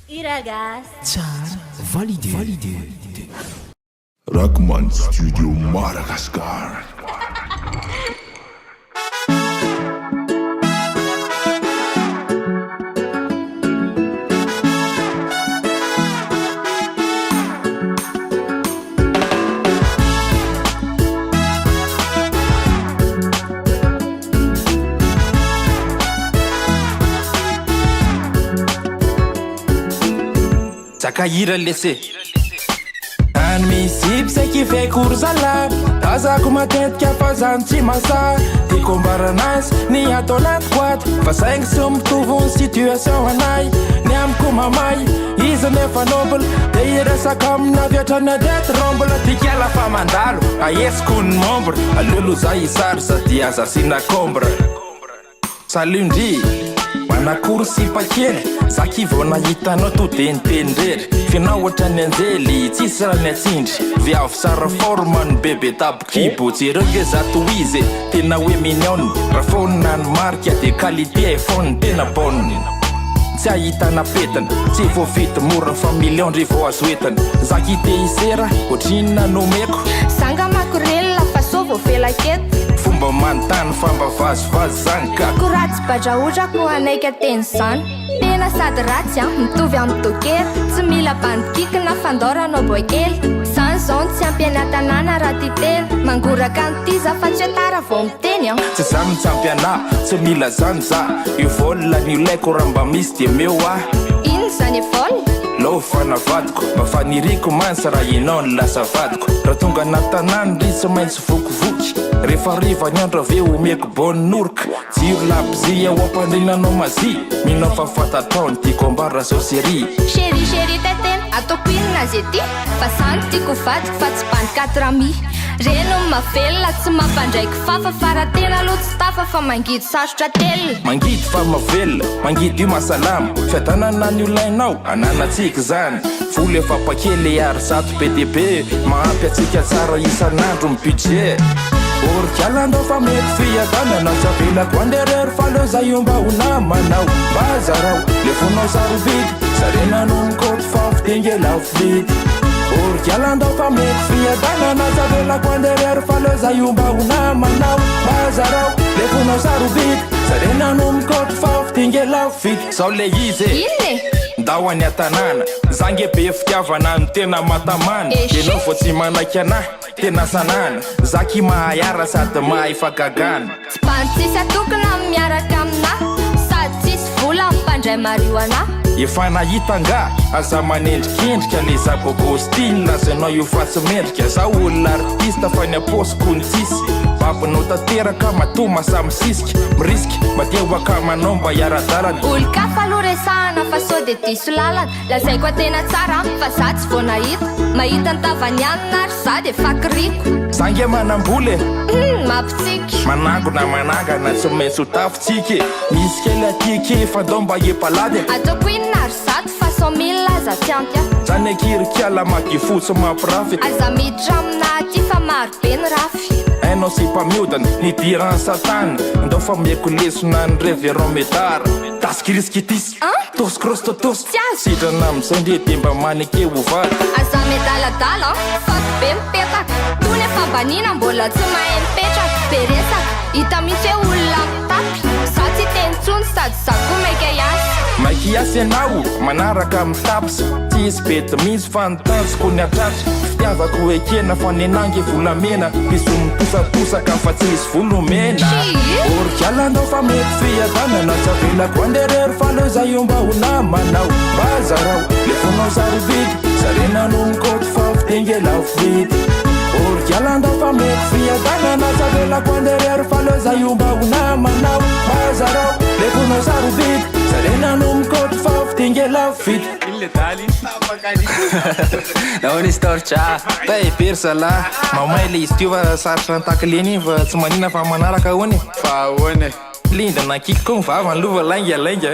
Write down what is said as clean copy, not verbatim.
Hiragasy. Tsara validé validé. Rackman Studio Madagascar. Jaka hira lesy e. Any misy zay kifeko ry zalahy Tazako matetika fa zany tsy masahy Tiako ambarana azy ny ato anatiko ato Fa saingy tsy mitovy ny situation anay Ny amiko mamay, izy nefa noble Te hiresaka aminy avy hatrany ade tremble Tikela fa mandalo, ahetsiko ny membre Aleo aloha za hisary sady aza asiana combre Salut ndry! Manakory sipa kely, za ki vao nahita anao to de niteny rery F'enao ohatran'ny anjely, tsisy raha ny atsindry Viavy tsara forme no bebe tabokibo Jereo nge za tohizo e, tena hoe mignonne Raha phone ny marque de qualité iPhone tena bonne Tsy ahitana pentina, tsy voavidy mora fa million ndry vao azo entina Za ki te hisera, ohatrinona no omeko? Za nga makorelina fa sao voafelak'eto. Fomba manontany fa mba vazivazy zany ka. Ko ratsy badraotra ko hanaiky ateny zany. Tena sady ratsy an, mitovy amin'ny dokera. Tsy mila bandy kikina fa ndao ranao boay kely. Zany zao no tsy ampy any an-tanàna raha tia tena. Mangoraka an'ity za fa tsy hoe tara vao miteny an. Tsy zany no tsy ampy anah, tsy mila zany za. Evol no ilaiko raha mba misy dia meo ahy. Inona izany evol? Love fa navadiko, mba faniriako mantsy raha ianao no lasa vadiko. Raha tonga anaty tanàna ry tsy maintsy vokivoky. Rehefa hariva ny andro avy eo omeko bonne oroka. Jiro labozia ao am-pandriana anao mazia. Mino aho fa fantatrao ny tiako ambara zao chérie. Chérie chérie tetena ataoko inona ze ty Fa za no tiako ho vadiko fa tsy bandy quatre amis Reny no mahavelona tsy mampandray kifafa Fa raha tena aloha tsy tafa fa mangidy sarotra telina. Mangidy fa mahavelona, mangidy io mahasalama Fiadanana ny olainao, ananantsika izany Vola efa paquet le ary zato be dia be Mahampy antsika tsara isan'andro ny budget Orikala andao fa mety fiadanana Tsy avelako handeha irery fa aleo zay io mba ho namanao Mba zarao le fonao sarobidy Sarena no mikaoty fa fitia nge lafo vidy Orikala andao fa mety fiadanana Tsy avelako handeha irery fa aleo zay io mba ho namanao Mba zarao le fonao sarobidy Sarena no mikaoty fa fitia nge lafo vidy Zao le izy e! Inona e? Ndao any an-tanàna, za nge be fitiavana no tena matamana Eshi! Enao vao tsy manaiky anah, tena sanana Za ki mahay ara sady mahay fagagana. Tsy bandy tsisy atokona ny miaraka aminah Sady tsisy vola ny mpandray marijuana. Efa nahita angaha? Aza manendrikendrika le za bogosy ty ny lazainao io fa tsy mendrika Za olona artiste fa ny am-paosiko no tsisy Babonao tanteraka matoa masahy misisika Mirisika mba te ho akamanao mba hiara-dalana. Olon-kafa aloha resahana fa sao dia diso lalana Lazaiko an-tena tsara fa za tsy vao nahita Mahita ny tavany anona ary za dia fakiriko. Za nge manam-bola e! Humm mampitsiky. Manangona manangana tsy maintsy ho tafintsika e! Misy kely aty akia fa ndao mba hipalady e! Ataoko inona ary zato fa 100 mille aza tsy ampy ahy. Zany akia ry kiala magifotsy mampirafy e! Aza miditra aminah aty fa maro be ny rafy. Hainao sipa miodina, nidiran'i satana Ndao fa omeko lesona ny reverend Medard Taskiriskitis, tos cross totos Tsy azo. Sitrana amin'izay ndry dia mba maneke ho vady. Aza miadaladala an, faty be mipetaka. Tony efa banina mbola tsy mahay mipetraka. Be resaka, hita mihitsy hoe olona mitapy. Za tsy hiteny intsony sady za koa maika hiasa. Maika hiasa ianao, manaraka mitaps. Tsy hisy bedy mihitsy fa ny tanjoko ny hatratra. Fitiavako ekena fa nenà nge volamena. Bisous mitosatosaka fa tsy hisy volomena. Tsia! Orikala ndao fa mety fiadanana Tsy avelako handeha irery fa aleo zay io mba ho namanao Mba zarao le fonao sarobidy Sarena no mikaoty fa fitia nge lafo vidy Orikala ndao fa mety fiadanana Tsy avelako handeha irery fa aleo zay io mba ho namanao Mba zarao le fonao sarobidy Sarena no mikaoty fa fitia nge lafo vidy Iny le daly iny. Nahoana izy torcha? Tay be ry zalahy. Mamay le izy teo fa sarotra tacler-na iny fa tsy maninona fa manaraka ahoana e? Fa ahoana e? Linda nakiky koa ny vavany aloha fa lainga lainga.